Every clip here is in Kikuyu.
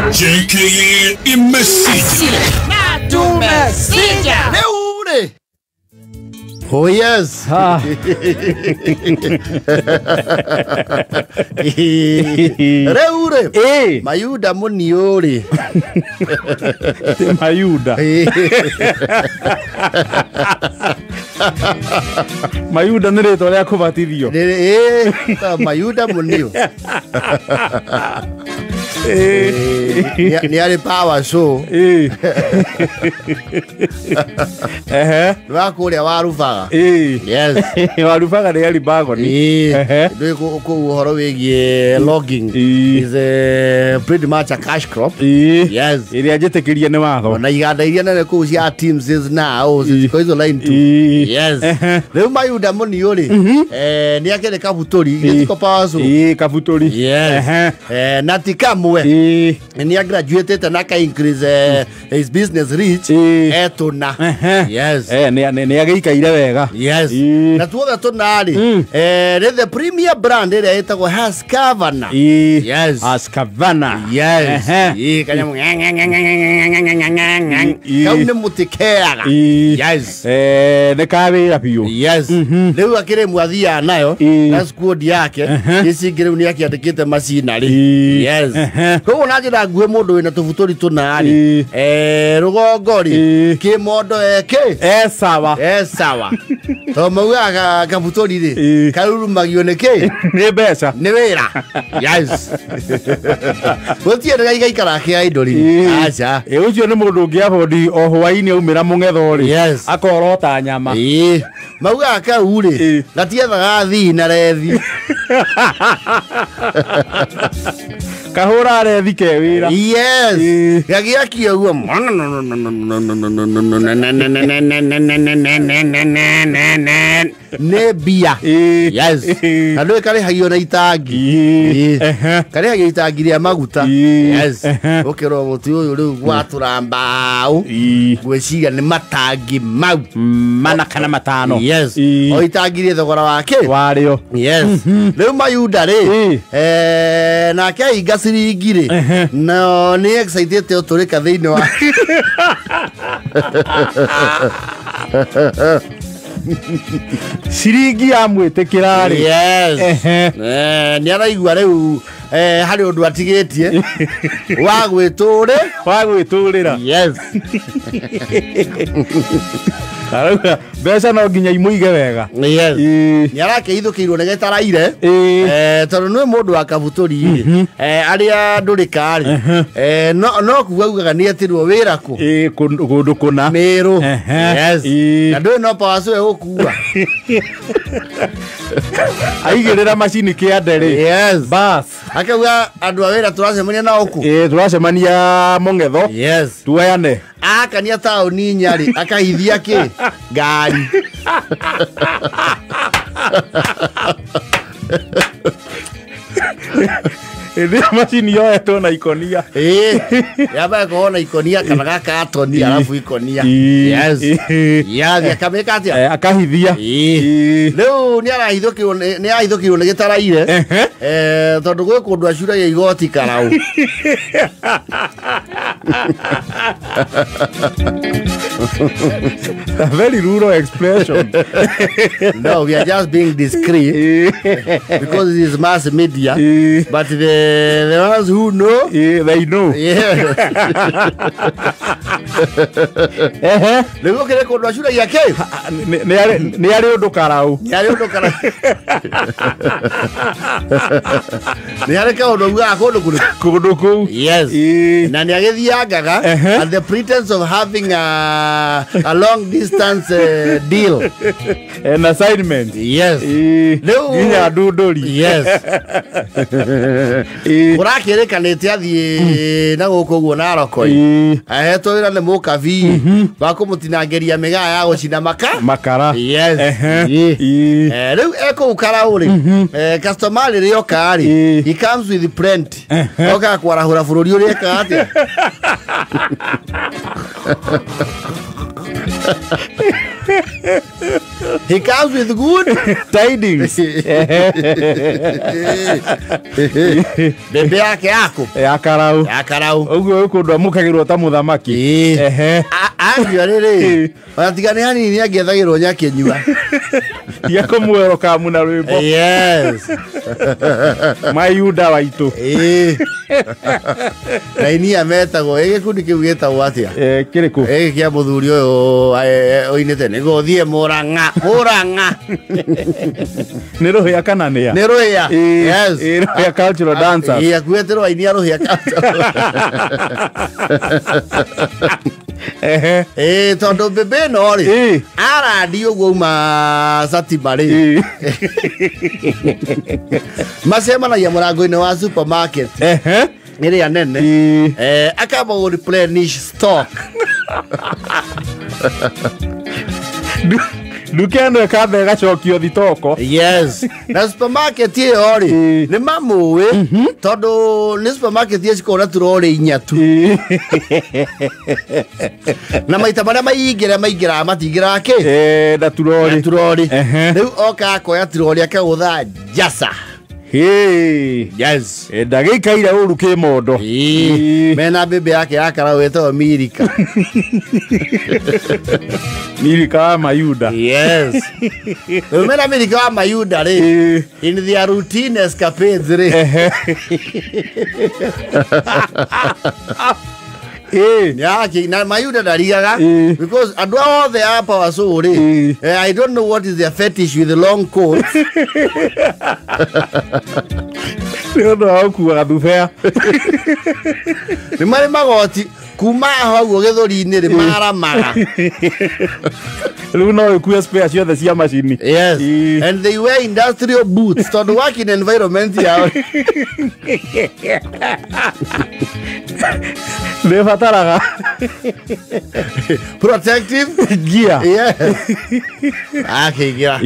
JKA Imesija. Tumesija. Rĩu rĩ. Oh yes. Rĩu rĩ. Mayuda mũniũ rĩ. Ti Mayuda. Mayuda nĩ rĩtwa rĩa kũbatithio. Mayuda mũniũ. Nĩ arĩ power show. Nĩ wa kũrĩa Warubaga. Yes. Warubaga nĩ arĩ bagoni. Ndũĩ kũu ũhoro wĩgiĩ logging is pretty much a cash crop. Yes. Ĩrĩa njĩtĩkĩrie nĩ watho. Ona iganda iria nene kũu cia Teams is now ziko hizo line 2. Yes. Rĩu Mayuda mũniũ rĩ, nĩ akĩrĩ kabutũri gĩtiko power show. Kabutũri. Yes. Na ti kamwe. Nĩ agraduated na ka increase his business reach etũna. Yes. Nĩ agĩikaire wega. Yes. Na tuothe tũna rĩ, nĩ the premier brand ĩrĩa ĩtagwo Husqvarna. Yes. Husqvarna. Yes. Kanyamũ kau nĩ mũtĩ keaga. Yes. Nĩ ka wĩra biũ. Yes. Rĩu akĩrĩ mwathiaga nayo na squad yake ici ingĩ rĩu nĩ akĩandĩkĩte macinarĩ. Yes. Koguo na njĩra nguhĩ mũndũ wĩna tũbutũri tũna rĩ, rũgongo rĩ, kĩmondo eke sawa. Sawa. Tondũ maugaga kabutũri rĩ, karurumagio nĩ kĩ? Nĩ mbeca. Nĩ wĩra. Yes. Gũtirĩ gaikara kĩa indo rĩ. Aca. Ũcio nĩ mũndũ ũngĩ abondi o hwaĩ-inĩ aumĩra mũng'etho rĩ, akorota nyama. Maugaga kau rĩ, gatiethaga thii na rethi. Kahũra rethi ke wĩra. Yes. Gagĩakia ũguo. Nĩ mbia. Yes. Na ndũĩ karĩhagio na itangi. Karĩhagio itangi rĩa maguta. Yes. Ũkĩrwo mũtĩ ũyũ rĩu gwatũra mbaũ. Ngwĩciria nĩ matangi mau. 4 kana 5. Yes. O itangi rĩ thogora wake? Warĩo. Yes. Rĩu Mayuda rĩ, nake ainga ciringi rĩ, no nĩ excited ũtũrĩka thĩinĩ wa ciringi ya mwĩtĩkĩra rĩ. Yes. Nĩ araigua rĩu harĩ ũndũ atigĩtie wa gwĩtũrĩ. Wa gwĩtũrĩra. Yes. Arauga mbeca no nginya imũige wega. Yes. Nĩ arakĩhithũkĩirwo nĩ gĩtaraire. Tondũ nĩ mũndũ wa kabutũri rĩ, arĩa ndũrĩka rĩ, no kuga augaga nĩ etĩrwo wĩra kũ? Kũndũ kũna. Mĩrũ. Yes. Na ndũĩ no power saw ĩgũkua. Aigĩrĩra macini kĩande rĩ. Yes. Bas. Akauga andũ a wĩra tũracemania nao kũ? Tũracemania mũng'etho. Yes. Tuoyane. Akania taũni inya rĩ, akahithia kĩ? Ngari. Ĩrĩa macini yoetwo na ikonia. Yambaga gũkorwo na ikonia kana gakatoni arabu ikonia. Yes. Yathi akamĩka atĩa? Akahithia. Rĩu nĩ arahithũkĩrwo nĩ arahithũkĩirwo nĩ gĩtaraire. Tondũ gwĩ kũndũ acuragia igoti karaũ. A very rural expression. No, we are just being discreet because it is mass media. But the ones who know, they know. Yeah. Rĩu ũkĩrĩ kũndũ acuragia kĩ? Nĩ arĩ ũndũ karaũ. Nĩ arĩ ũndũ karaũ. Nĩ arĩ kaũndũ augaga kũndũ kũrĩkũ? Kũndũ kũu. Yes. Na nĩ agĩthiangaga at the pretense of having a long distance deal. An assignment. Yes. Nginya ndundũri. Yes. Kũrakĩrĩkanĩte athiĩ na gũkũ ũguo Narok-ĩ. Ahetwo wĩra nĩ mũkabi wa kũmũtinangĩria mĩgaa ya gũcina makara. Yes. Rĩu ekũu karaũ rĩ, customer rĩrĩa oka rĩ, he comes with plenty. Okaga kwarahũra bũrũri ũrĩa ekaga atĩa? He comes with good tidings. Bebe yake yako ya karau. Ya karau. Uguo kundu amukagirwo ta muthamaki. Ehe. Angio riri. Ona tigane hanini ni angĩethagĩrwo nyakĩnyua. Tiga kũmwero kamu na rwĩmbo. Yes. Mayuda waitu. Na inia metagwo gĩkundi kĩu gĩtagwo atĩa? Kĩrĩkũ? Kĩa mũthuri ũyũ oinĩte nĩguo thiĩ Mũrang'a. Mũrang'a. Nĩ rũhĩa kana nĩa? Nĩ rũhĩa. Yes. Rũhĩa cultural dancers. Ĩĩ akuĩtĩrwo aini a rũhĩa cultural. Ehe. Tondũ mbembe ĩno rĩ arandi ũguo uma Satima rĩ macemanagia mũrango-inĩ wa supermarket. Ehe. Ĩrĩa nene. Akamba gũ replenish stock. Nduka ĩno ĩkamba ĩgacokio thitoko. Yes. Na supermarket ĩyo rĩ nĩ mamũĩ tondũ nĩ supermarket ĩyo cikoragwo na turori inya tu. Na maita marĩa maingĩra maingĩraga matingĩraga kĩ? Na turori. Na turori. Rĩu oka akoya turori akagũtha njasa. Yes. Ndagĩikaire ũru kĩmondo. Mena mbembe yake ya karau ĩtagwo Mirika. Mirika wa Mayuda. Yes. Rĩu mena Mirika wa Mayuda rĩ in their routine escapades rĩ. Na Mayuda ndarigaga because andũ othe a Power Soul rĩ I don't know what is their fetish with the long coats. Nĩ ũndũ wa gũkuaga thubea. Nĩ marĩ magoti kuma hau gĩthũri-inĩ rĩ maramaga. Rĩu no ĩkue spare ciothe cia macini. Yes. And they wear industrial boots tondũ working environment yao nĩ bataraga protective gear. Yes. Akĩingĩra.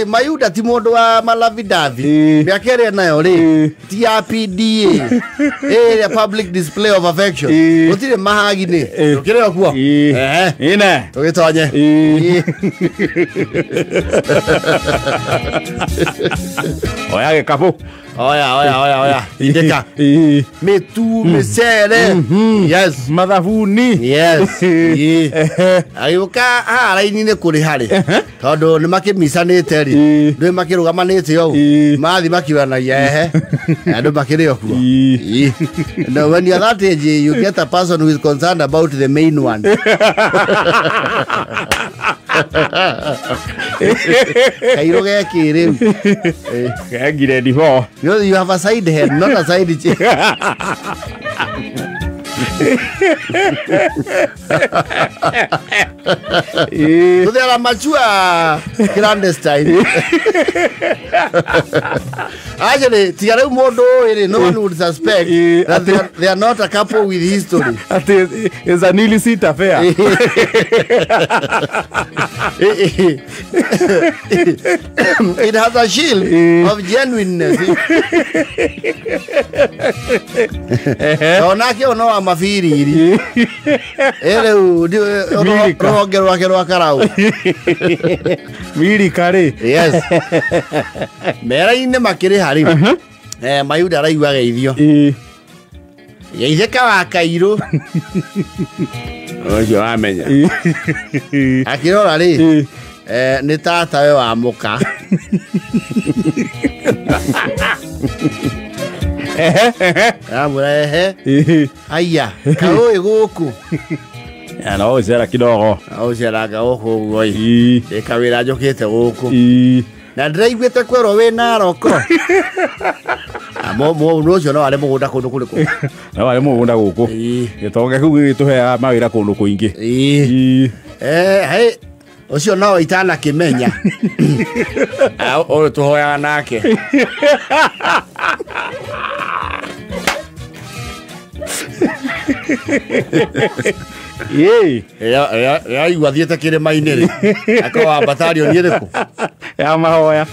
Mayuda ti mũndũ wa malavidavi. Mĩaka ĩrĩa nayo rĩ ti ya PDA. Ĩrĩa public display of affection. Gũtirĩ mahagi-inĩ. Tũkĩrĩ o kuo. Ine. Tũgĩtonye. Oya gĩkabũ. Oya oya oya oya. Indĩka. Mĩtu, mĩcere. Yes. Mathabuni. Yes. Agĩũka haha raini-inĩ kũrĩ harĩ tondũ nĩ makĩmicanĩte rĩ ndũĩ makĩrũgamanĩte ũũ mathiĩ makiuranagia ehe andũ makĩrĩ o kuo. No, when you are that age you get a person who is concerned about the main one. Kairũ geki rĩu. Kengire ndiho. You have a side head, not a side cheek. So they are mature clandestine. Actually, tiga rĩu mũndũ ũyũ no one would suspect that they are not a couple with history. It's an illicit affair. It has a shield of genuineness. Onake ono wa mabiriri. Rĩu rũhonge rwake rwa karau. Mirika rĩ. Yes. Mera-inĩ makĩrĩ harĩ. Mayuda araigua geithio. Geithĩka wa kairũ. Ũcio wamenya. Akĩrora rĩ nĩ tatawe wa mũka. Amũra ehe. Aya, kaũĩ gũkũ. No ũcera kidogo. Ũceraga gũkũ ũguo ĩ. Ndĩ kawĩra njũkĩte gũkũ. Na ndĩraiguĩte kwerwo wĩ Naroko. Mũndũ ũcio no arĩ mũgũnda kũndũ kũrĩkũ? No arĩ mũgũnda gũkũ. Gĩtonga kĩu gĩgĩtũheaga mawĩra kũndũ kũingĩ. Ũcio no itanakĩmenya. Ũyũ tũhoyaga nake. Yaigua thiĩte kĩrĩma-inĩ rĩ akorwo wa batalioni ĩrĩkũ? Ya mahoya.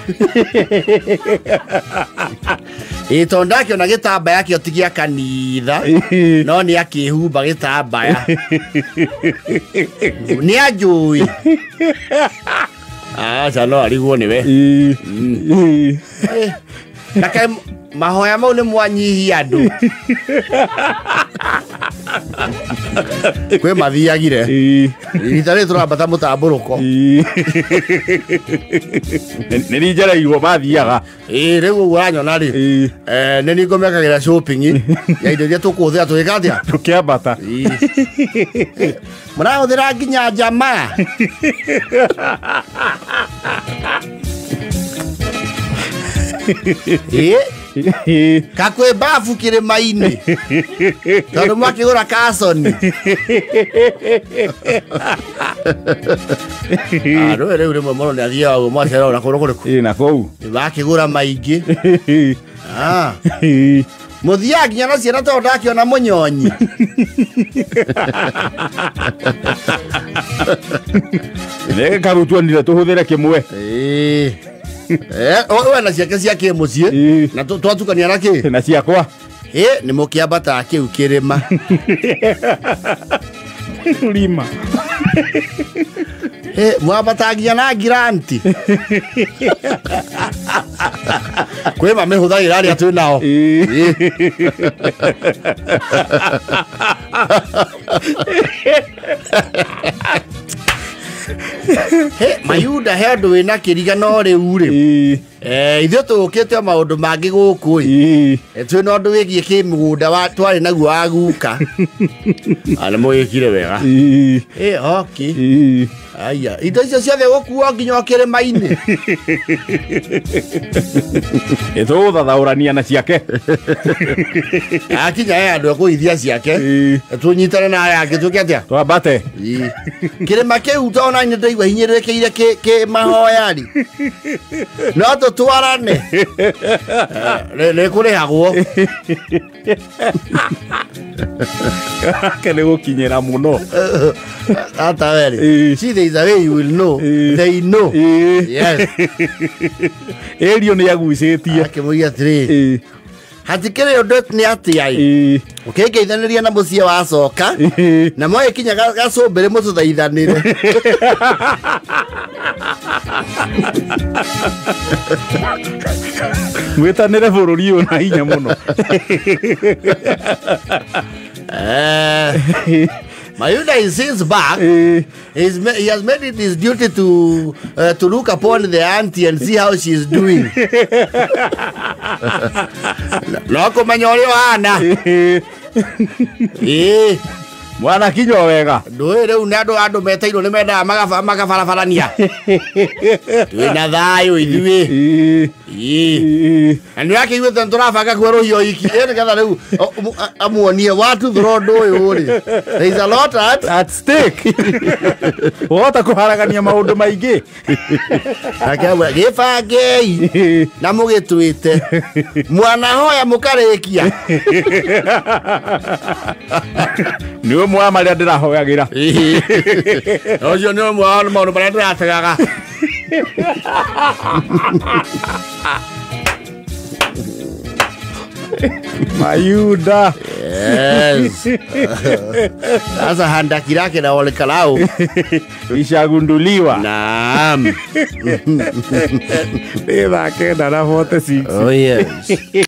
Ĩ tondũ ndakĩona gĩtambaya kĩo ti gĩa kanitha no nĩ akĩhumba gĩtambaya. Nĩ anjũĩ. Aca no arigwo nĩwe. Na kaĩ mahoya mau nĩ mwanyihia andũ. Kwĩ mathiagire. Rita rĩrĩ tũrambata mũtambũrũko. Nĩ ninjereirwo mathiaga. Ĩ rĩu ũguo ũranyona rĩ, nĩ niĩ ngũmekagĩra shopping ya indo iria tũkũhũthĩra tũgĩka atĩa? Tũkĩambata. Mũrahũthĩra nginya njamaa. Ĩ kakwĩ babu kĩrĩma-inĩ tondũ mwakĩgũra kasoni. Rĩu rĩu rĩmwe mũno nĩ athiaga ũguo mwacera ona kũndũ kũrĩkũ? Ĩ na kũu. Wakĩgũra maingĩ. Mũthiaga nginya na ciana tondũ ndakĩona mũnyonyi. Nĩ karutuonire tũhũthĩre kĩmwe. We na ciake cia kĩmũciĩ na twatukania na kĩ? Na ciakwa. Ĩ nĩ mũkĩambataga kĩu kĩrĩma. Rima. Mwambataga nginya na giranti. Kwĩ mamĩhũthagĩra arĩa twĩ nao. Mayuda he ũndũ wĩna kĩriga no rĩu rĩ, ithuĩ tũũkĩte o maũndũ mangĩ gũkũ ĩ. Twĩna ũndũ wĩgiĩ kĩmũgũnda twarĩ naguo wa guka. Nĩ mũgĩkire wega. Okay. Aya, indo icio ciothe gũkuo nginya o kĩrĩma-inĩ. Tũgũthathaũrania na ciake. Akinya he andũ ekũhithia ciake. Tũnyitane na aya angĩ twĩke atĩa? Twambate. Kĩrĩma kĩu tondũ nani nĩ ndaigua hinyĩrĩrĩkĩire kĩ mahoya rĩ. No tũtwarane. Nĩ kũrĩhagwo. Ake nĩ gũkinyĩra mũno. Ata weri. See, there is a way you will know. They know. Yes. Ĩrio nĩ agucĩtie. Akĩmũria atĩrĩrĩ. Hatikĩrĩ ũndũ nĩ atĩa ĩ. Ũkĩngeithanĩria na mũciĩ wacoka. Na mwagĩkinya gacũmbĩrĩ mũtũthaithanĩre. Mwĩtanĩre bũrũri ũyũ na hinya mũno. Mayuda is since back. He has made it his duty to look upon the auntie and see how she is doing. No kũmenya ũrĩa ũhana. Mwana kinywa wega. Ndũĩ rĩu nĩ andũ metairwo nĩ mendaga magabarabarania. Twĩna thayũ ithuĩ. Na nĩ ũrakĩiguĩte nĩ tũrabanga kwerũhia ũhiki nĩgetha rĩu amuonie watuthũra ũndũ ũyũ rĩ. There is a lot at stake. Wahota kũharagania maũndũ maingĩ. Gĩbangei na mũgĩtwĩte. Mwanahoya mũkarĩkia. Nĩ ũmwe wa marĩa ndĩrahoyagĩra. Ũcio nĩ ũmwe wa maũndũ marĩa ndĩrategaga. Mayuda. Yes. Sasa handaki lake na ole kalau ishagunduliwa. Naam. Nĩ thaa 9:46. Oh yes.